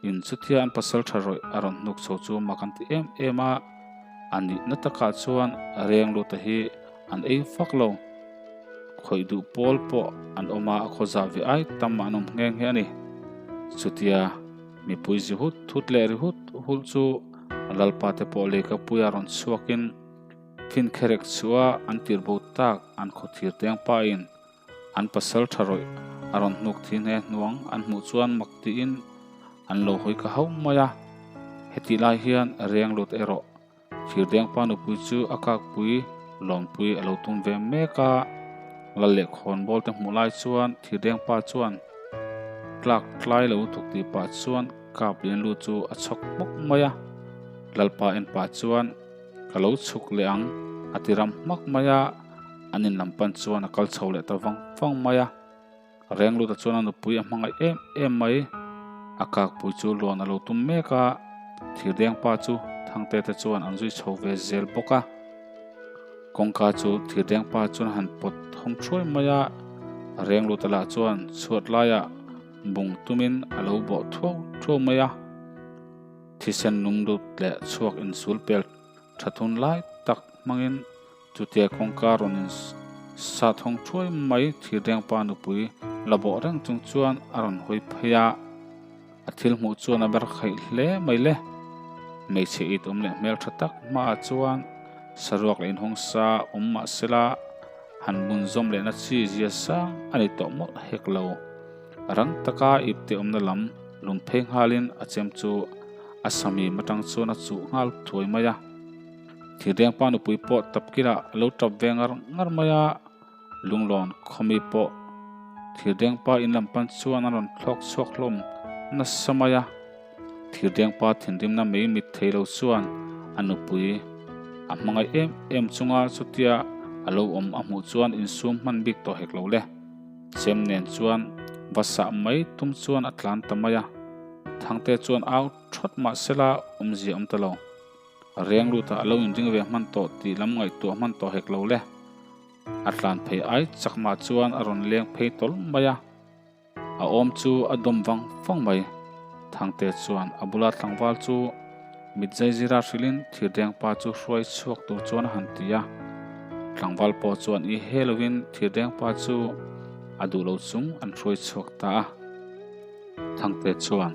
In chutia an pasal tha rawih a rawn hnuk chho chu mak an ti em em a, a nihna takah chuan reng luta hi an ei fak lo. Khawih duh pawl pawh an awm a, a khaw zah ve ai tam an awm nghe nghe a ni. Chutia mipui zi hut hut leh ri hut hut chu Lalpa te pawh lehkhapuia rawn chhuakin Phinkherek chhuah an tirbo tak an khawthir teng pahin An pasal tha rawih a rawn hnuk thi hne hnuang an hmuh chuan mak tiin an lo hawi ka hauh mai a. Hetih lai hian reng lut erawh Thirdengpa nupui chu a kakpui lawnpui a lo tum ve mek a. Lal leh khawnbawl te hmuh lai chuan Thirdengpa chuan tlak tlai lo thuk tih pah chuan kap lian lu chu a chhawk hmawk mai a. Lalpa en pah chuan Ka lo chhuk leh ang, a ti ram hmak mai a, an in lam pan chuan a kal chho leh ta vang vang mai a. Rengluta chuan a nupui a hmangaih em em mai. A kakpui chu luan a lo tum mek a, thirdengpa chu Thangte te chuan an zui chho ve zel bawk a. Kawngka chu thirdengpa chuan a han pawt hawng thuai mai a, Rengluta lah chuan chhuat laiah bung tumin a lo bawh thuau thuau mai a. Thisen lung lut leh chhuak insul pel tha thun lai tak hmangin Chutia kawngka rawn in sat hawng thuai mai thirdengpa nupui la bawh reng chung chuan a rawn hawi phei a, a thil hmuh chuan a ber khaih hle mai le. Hmeichhe it awm leh hmel tha tak hmaah chuan saruak leh inhawng sa awm mah sela han bun zawm lehna chi zia sang a ni tawh mawlh hek lo. Rang taka ipte awmna lam lung phei nghalin a chem chu a samim atang chuan a chuh nghal thuai mai a. Thirdengpa nupui pawh tapkirah a lo tap ve ngar ngar mai a, Lunglawn khawmi pawh Thirdengpa in lam pan chuan a rawn thlawk chhuak hlawm nasa mai a. Thirdengpa thinrimna mei mit thei lo chuan a nupui a hmangaih em em chunga chutia a lo awm a hmuh chuan insum hman bik tawh hek lo le. Chem nen chuan va sah mai tum chuan a tlan ta mai a. Thangte chuan au thawt mahsela awmzia awm ta lo. Reng lutah a lo inring ve hman tawh tih lam ngaihtuah hman tawh hek lo le. A tlan phei ai chak mah chuan a rawn leng phei tawlh mai a. A awm chu a dawm vang vang mai. Thangte chuan a bula tlangval chu mit zaizira hrilhin thirdengpa chu hruai chhuak tur chuan a han ti a. Tlangval pawh chuan i he lovin thirdengpa chu a duh lo chung an hruai chhuak ta a. Thangte chuan,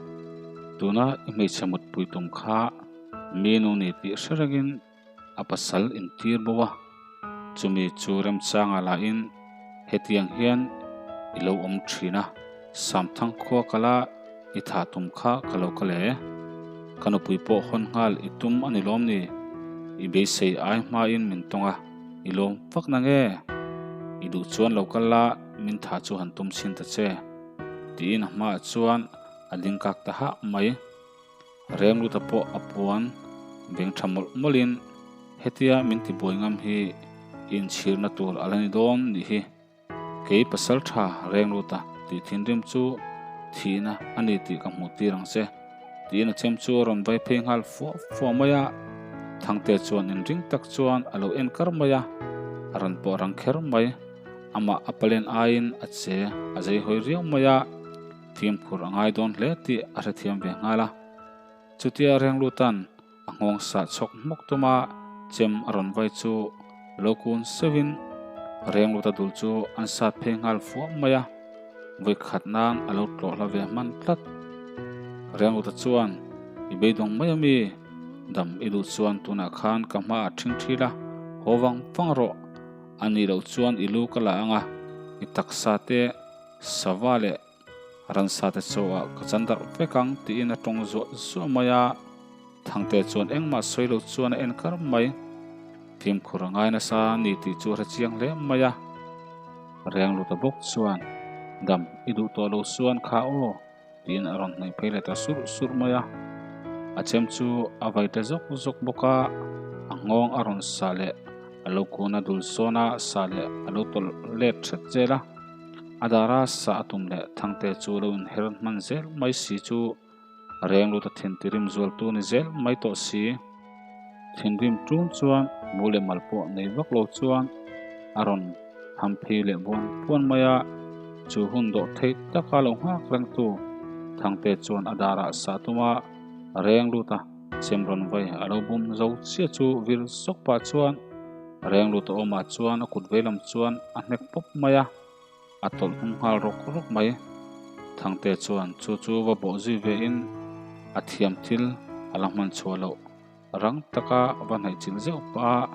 Tuna i hmeichhe mutpui tum kha Mi nu ni tih hre rengin a pasal intir bo a, chumi chu remchanga lahin hetiang hian i lo awm thin a, Samthang khua kala i thah tum kha ka lo kal e. Ka nupui pawh hawn nghal i tum a ni lawm ni? I beisei ai hmain min tawng a, i lawm vak na nge? I duh chuan lo kal la, min thah chu han tum chhin ta che, tiin a hmaah chuan a ding kak ta hah mai. Rengluta pawh a puan veng tha mawlh mawlhin hetia min ti buai ngam hi inchhirna tur a la ni dawn nih hi. Kei pasal tha Rengluta tih thinrim chu thihna a ni tih ka hmuh tir ang che tiin a chem chu a rawn vai phei nghal fuah fuah mai a. Thangte chuan inring tak chuan a lo en kar mai a, a rawn pawh rang kher mai. Amah a palen aiin a che a zei hawi riau mai a. Fimkhur a ngai dawn hle tih a hrethiam ve nghal a. Chutia Renglutan a nghawng sah chhawk hmawk tuma chem a rawn vai chu lo kun seuhin Rengluta dul chu an sat phei nghal fuam mai a, vawi khat nan a lo tlawh hla ve hman tlat. Rengluta chuan, I beidawng mai ami? Dam i duh chuan tunah khan ka hmaah ṭhing ṭhil a, haw vang vang rawh. A nih loh chuan i lu ka la ang a, i taksa te Sava leh ransa te chaw ah ka chan darh vek ang tiin a tawng zuah zuah mai a, Thangte chuan engmah sawi lo chuan a en kar mai. Fimkhur a ngai nasa ni tih chu a hre chiang hle mai a. Rengluta bawk chuan, Dam i duh tawh lo suan kha aw tiin a rawn hnaih phei leh ta surh surh mai a. A chem chu a vai ta zawk zawk bawk a, a nghawng a rawn sah leh a lo kun a dul sawn a sah leh a lo tawlh let hret zel a. A dara sah a tum leh Thangte chu lo inher hman zel mai si chu reng lut a thin tirim zual tu ni zel mai tawh si. Thinrim ṭun chuan mu leh mal pawh nei vak lo chuan a rawn ham phei leh buan buan mai a, chu hun dawh theih taka lo nghak reng tu Thangte chuan a darah sah tuma reng lut a chem rawn vai a lo bum zo chiah chu vir zawk pah chuan Reng lut a awmah chuan a kut veilam chuan a hnek pawp mai a, a tawlh hnung nghal rawk rawk mai. Thangte chuan chu chu va bawh zui ve in a thiam thil a la hman chhuah loh rang taka va hnaih chilh zeuh pah a,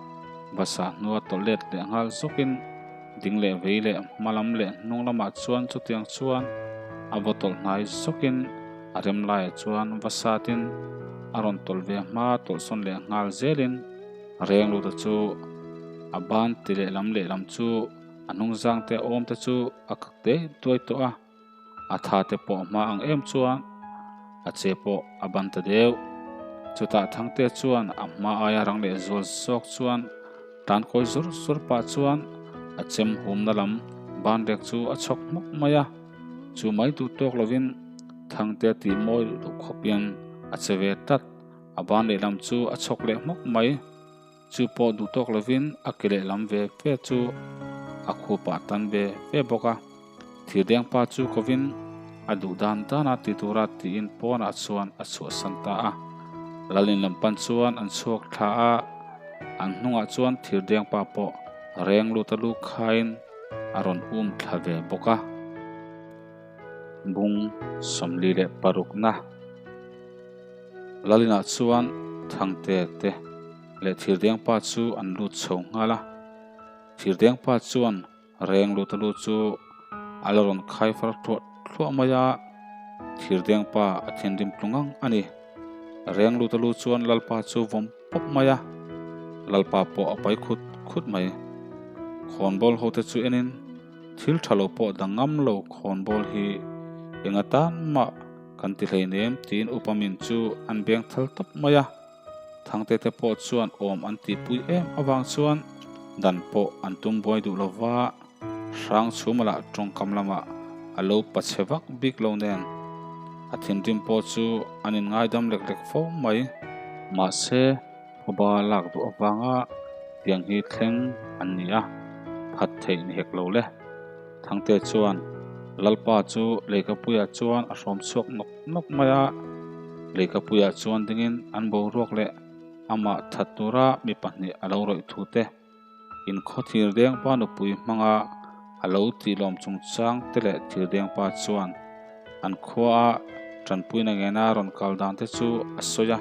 va sah hnua tawlh let leh nghal zawkin ding leh vei leh hma lam leh hnung lamah chuan chutiang chuan a va tawlh hnai zawkin a rem laiah chuan va satin a rawn tawlh ve hma tawlh sawn leh nghal zelin Reng luta chu a ban ti lehlam lehlam chu a hnung zang te awm te chu a kak te tuai tawh a, a tha te pawh hma ang em chuan a che pawh a ban ta deuh. Chutah Thangte chuan a hma aia rang leh zual zawk chuan tan kawi zur zur pah chuan a chem humna lam ban rek chu a chhawk hmawk mai a. Chu mai duh tawk lovin Thangtea tih mawi loh khawpin a che ve tlat. A ban lehlam chu a chhawk leh hmawk mai. Chu pawh duh tawk lovin a ke lehlam ve ve chu a khupah tan ve ve bawk a. Thirdeng pa chu kovin a duh dan dana ti tura tiin pawnah chuan a chhuahsan ta a. Lalin lam pan chuan an chhuak thla a, an hnungah chuan thirdeng pa pawh reng lut a lu khain a rawn um thla ve bawk a. Bung 46 na Lalinah chuan Thangte te leh thirdeng pa chu an lut chho nghal a. Thirdeng pa chuan Reng lut a lu chu a la rawn khai far thluah thluah mai a, thirdeng pa a thinrim tlu ngang a ni. Reng lut a lu chuan Lalpa chu vawm pawp mai a, Lalpa pawh a pai khut khut mai. Khawnbawl ho te chu enin thil tha lo pawh dang ngam lo khawnbawl hi eng atan mah kan ti hleinem tiin upa min chu an beng thal tawp mai a. Thangte te pawh chuan awm an tihpui em avang chuan dan pawh an tum buai duh lo va, Hrangchhuma lah tawngkam lamah a lo pachhe vak bik lo nen a thinrim pawh chu an inngaidam lek lek fo mai. Mahse, phuba lak duh avanga tiang hi thleng an ni a, phat theih ni hek lo le. Thangte chuan Lalpa chu Leikapuiah chuan a hrawm chhuak nawk nawk mai a, Leikapuiah chuan dingin an boruak leh amah that tura mi pahnih a lo rawih thu te, inkhaw thirdengpa nupui hmanga a lo tihlawm chungchang te leh thirdengpa chuan an khuaa tanpuina ngena rawn kal dan te chu a sawi a.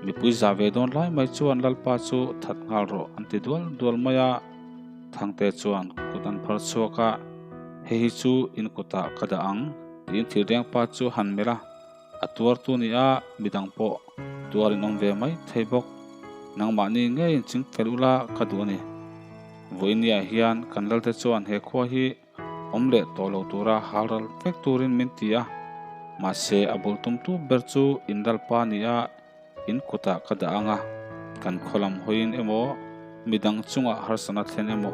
Mipui zah ve dawn lai mai chuan Lalpa chu that nghal rawh an ti dual dual mai a. Thangte chuan kut an phar chhuak a, Hei hi chu in kutah ka dah ang, tiin thirleng pa chu han melh a, a tuartu ni a, midang pawh tuar in awm ve mai thei bawk. Nangmahni ngeiin ching fel ula ka duh a ni. Vawinia hian kan lalte chuan he khua hi awm leh tawh lo tura hal ral vek turin min ti a, mahse a bul tumtu ber chu in lalpa ni a, In kutah ka dah ang a, kan khaw lam hawiin emaw, midang chungah harsana thlen emaw,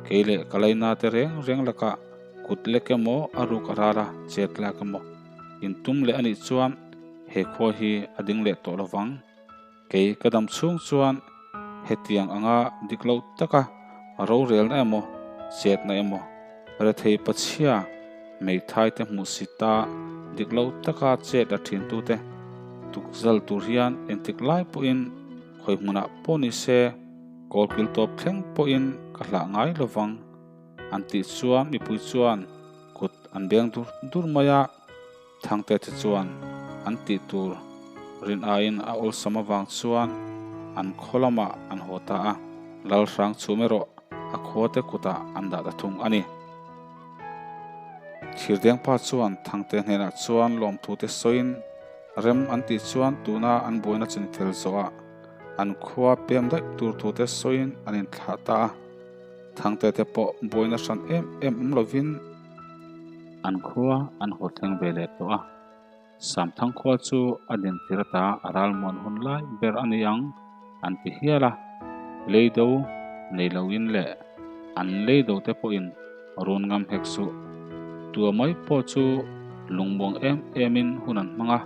kei leh ka laina te reng reng lakah kut lek emaw a ruk a ral a, chet lak emaw in tum leh a nih chuan he khua hi a ding leh tawh lovang. Kei ka dam chhung chuan hetiang anga dik lo taka rorelna emaw, chetna emaw, rethei pachhia hmeithai te hmuh si ta dik lo taka chet la thin tute tukzal tur hian entik lai pawhin khawi hmunah pawh ni se kawlkil tawp thleng pawhin ka hlah ngai lovang an tih chuan mipui chuan kut an beng dur dur mai a, Thangte te chuan an tih tur rin aiin a awlsam avang chuan an khaw lamah an haw ta a, Lalhrang chhum erawh a khuate kutah an dah ta thung a ni. Thirdengpa chuan Thangte hnenah chuan lawmthute sawiin rem an tih chuan tuna an buaina chinfel zawhah an khua pem daih tur thute sawiin an inthlah ta a. Thangte te pawh buaina hran em em awm lovin an khua an haw thleng ve leh tawh a. Samthang khua chu a dintir ata a ralmuan hun lai ber a ni ang an ti hial a, leido nei loin leh an leido te pawhin run ngam hek suh. Tua mai pawh chu lungmuang em emin hun an hmang a,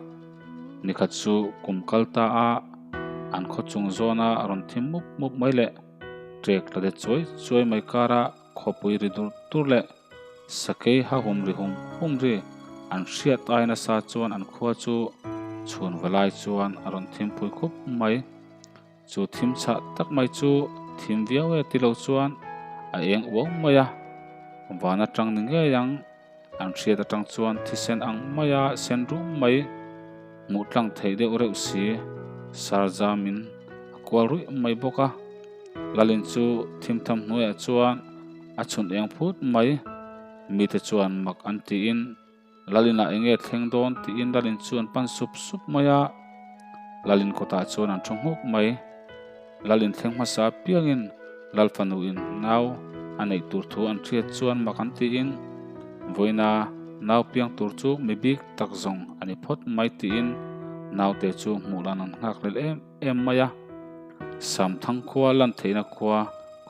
nikhat chu kum kal ta a an khaw chung zawna rawn thim mup mup mai leh ṭek la de chuai chuai mai kara Khawpui ri dur dur leh sakei ha hum ri hum hum ri an hriat ai nasa chuan an khua chu chhun va lai chuan a rawn thim phui khup mai. Chu thim chhah tak mai chu thim viau e ti lo chuan a eng uau mai a, van atang ni ngei ang an hriat atang chuan thisen ang maia sen rum mai hmuh tlang theih deuh reuh si sarzamin a kual ruih mai bawk a. Lalin chu thimtham hnuaiah chuan a chhun eng phut mai. Mite chuan mak an tiin Lalinah eng nge thleng dawn tiin Lalin chu an pan sup sup mai a. Lalin kawtah chuan an thu nghuk mai. Lalin thleng hmasa apiangin Lal fanuin nau a neih tur thu an hriat chuan mak an tiin vawiina nau piang tur chu mi bik tak zawng a ni phawt mai tiin naute chu hmuh lan an nghak lel em em mai a. Samthang khua lan theihna khua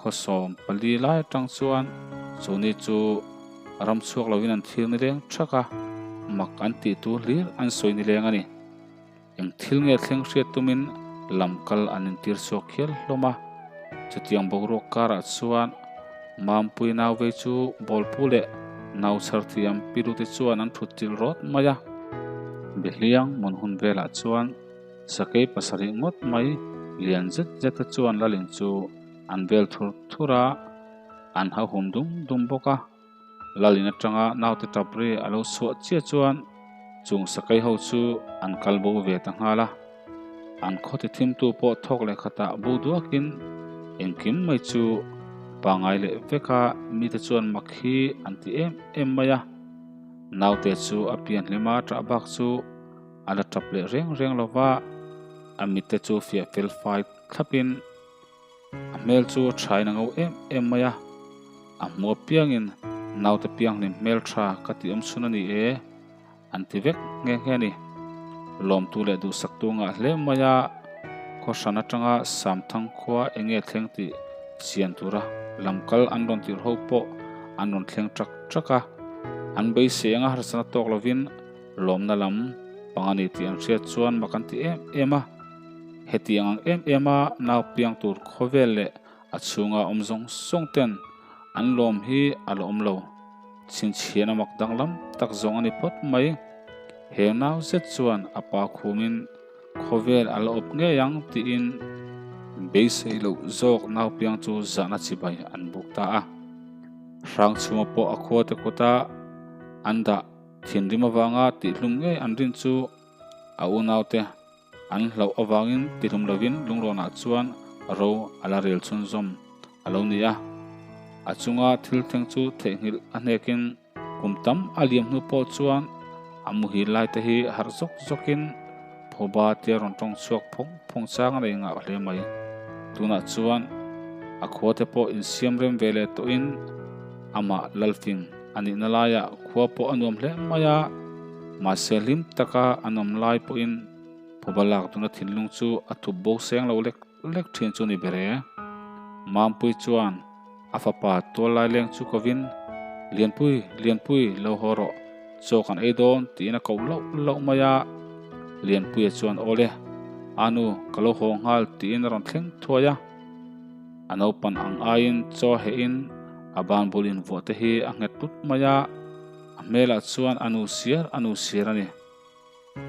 khaw 14 lai atang chuan chu ni chu ram chhuak lovin an thil nileng thak a, mak an tih tur hlir an sawi nileng a ni. Eng thil nge thleng hriat tumin lam kal an intir chhuak hial hlawm a, chutiang boruak karah chuan Mampui nauvei chu bawlpu leh nau chhar thiam Pilute chuan an thut chilh rawt mai a. Behliang mun hun velah chuan sakei pasarih ngawt mai lian zet zeta chuan lalin chu an vel thur thur a, an hauhum dum dum bawk a. Lalin atanga naute tap ri a lo chhuah chiah chuan chung sakei ho chu an kal bo ve ta nghal a. An khawti thimtu pawh thawk leh khatah bo duakin engkim mai chu pangai leh veka mite chuan mak hi an ti em em mai a. Naute chu a pian hlima ṭah bak chu a la ṭap leh reng reng lo va, a mitte chu fiah fel fai thlapin A hmel chu a thain a ngo em em mai a, a hmu apiangin naute pianghlim hmel tha ka tih awm chhun a ni e, an ti vek nghe nghe a ni. Lawmtu leh duhsaktu ngah hle mai a, khaw hran atanga Samthang khua eng nge thleng tih chian tura lam kal an rawn tirh ho pawh an rawn thleng ṭak ṭak a, an beisei anga harsatna tawk lovin lawmna lam pang a ni tih an hriat chuan mak an ti em em a. Hetiang ang em em a nau piang tur khawvel leh a chhunga awm zawng zawng ten an lawm hi a la awm lo. Chhinchhian a mak danglam tak zawng a ni phawt mai. He nau zet chuan a pa khumin khawvel a la awp ngei ang tiin beisei loh zawk nau piang chu zahna chibai an buk ta a. Hrangchhunga pawh a khuate kuta an dah thinrim avanga tihhlum ngei an rin chu a unaute An hlauh avangin tihlum lovin Lungrawnah chuan ro a la rel chhunzawm a lo ni a. A chunga thil thleng chu theihnghilh a hnekin kum tam a liam hnu pawh chuan a muhil lai te hi harh zawk zawkin phuba tia rawn tawng chhuak phawng phawng chang a nei ngah hle mai. Tunah chuan a khua te pawh insiam rem ve leh tawhin amah Lalfing a nihna laiah khua pawh a nuam hle mai a, mahse hlim taka an awm lai pawhin phuba lak tuna thinlung chu a thup bo seng lo lek lek thin chu ni ber e. Mampui chuan a fapa tual lai leng chu kovin, Lianpui, Lianpui, lo haw rawh, chaw kan ei dawn tiin a koh loh loh mai a. Lianpuia chuan Awle, Anu, ka lo haw nghal tiin a rawn thleng thuai a. A naupan ang aiin chaw hehin a ban bul invuah te hi a nghet tlut mai a, a hmelah chuan a nu siar a nu siar a ni.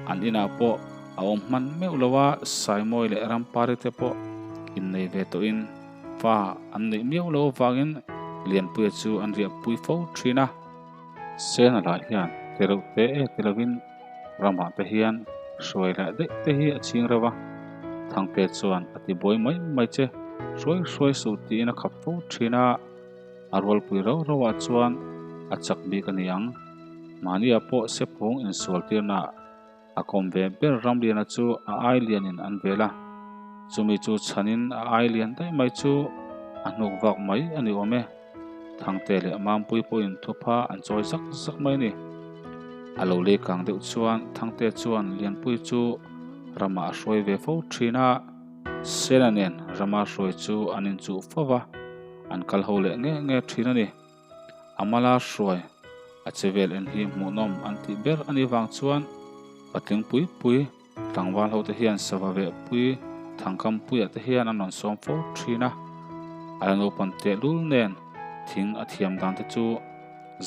An inah pawh a awm hman meuh lo a, Saimawi leh Rampari te pawh innei ve tawhin fa an neih miau lo avangin Lianpuia chu an riahpui fo thin a. Sena lah hian ti reuh te e ti lovin ramah te hian hruai leh daih te hi a ching reuh a, Thangte chuan a ti buai mai mai che, hruai hruai suh tiin a khap fo thin a, a rualpui rau rauh ah chuan a chak bik a ni ang. Mahniah pawh sephung insual tirna a kawm ve ber Ramliana chu a ai lianin an vel a, chumi chu chhanin a ai lian daih mai chu a hnuk vak mai a ni awm e. Thangte leh Mampui pawhin thupha an chawi zak zak mai a ni. A lo lei kang deuh chuan Thangte chuan Lianpui chu ramah a hruai ve fo thin a, Sena nen rama hruai chu an inchuh fo va, an kal ho leh nge nge thin a ni. A mala hruai a che vel en hi hmuhnawm an tih ber a nih vang chuan patling pui pui tlangval ho te hian sava veh pui thangkam puiah te hian an rawn sawm fo thin a. A la naupan tehlul nen thing a thiam dan te chu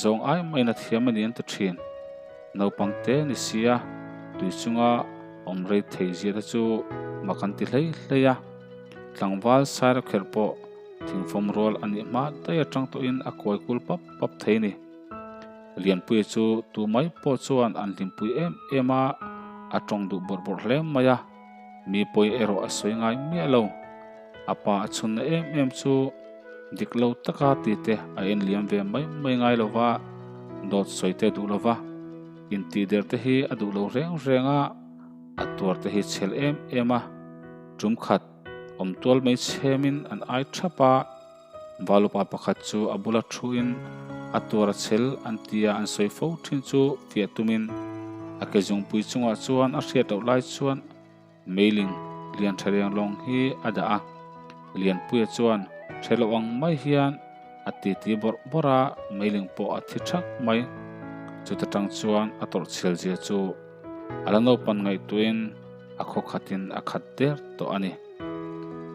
zawng ai maiin a thiam a ni an ti thin. Naupang te ni sia tui chunga awm rei thei zia te chu mak an ti hlei hlei a. Tlangval saira kherh pawh Thingfawm rual a nih hma daih atang tawhin a kuai kul pap pap thei a ni. Lianpuia chu tu mai pawh chuan an hlimpui em em a, a tawng duh bawrh bawrh hle mai a, mi pawi erawh a sawi ngai miah lo. A pa a chhunna em em chu dik lo taka ti te a en liam ve mai mai ngai lo va, dawt sawi te duh lo va, intih der te hi a duh lo reng reng a, a tuar te hi chhel em em a, tum khat. Awmtual mai chhemin an ai thap a, Valupa pakhat chu a bula thuin a tuar a chhel an tia an sawi fo thin chu fiah tumin a ke zungpui chungah chuan a hriat loh lai chuan meiling lian tha reng lawng hi a dah a. Lianpuia chuan hre loh ang mai hian A titi bawrh bawrh a, meiling pawh a thi thak mai. Chuta tang chuan a tawrh chhial zia chu a la naupan ngaihtuahin a khaw khatin a khat der tawh a ni.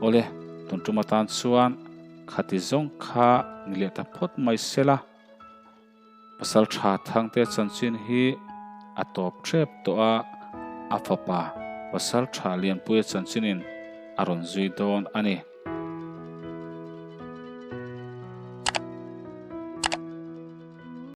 Awle, tun tum atan chuan khati zawng kha ni leh ta phawt mai sela. Pasal tha Thangte chanchin hi a tawp tep tawh a, a fapa Pasal tha Lianpuia chanchinin a rawn zui dawn a ni.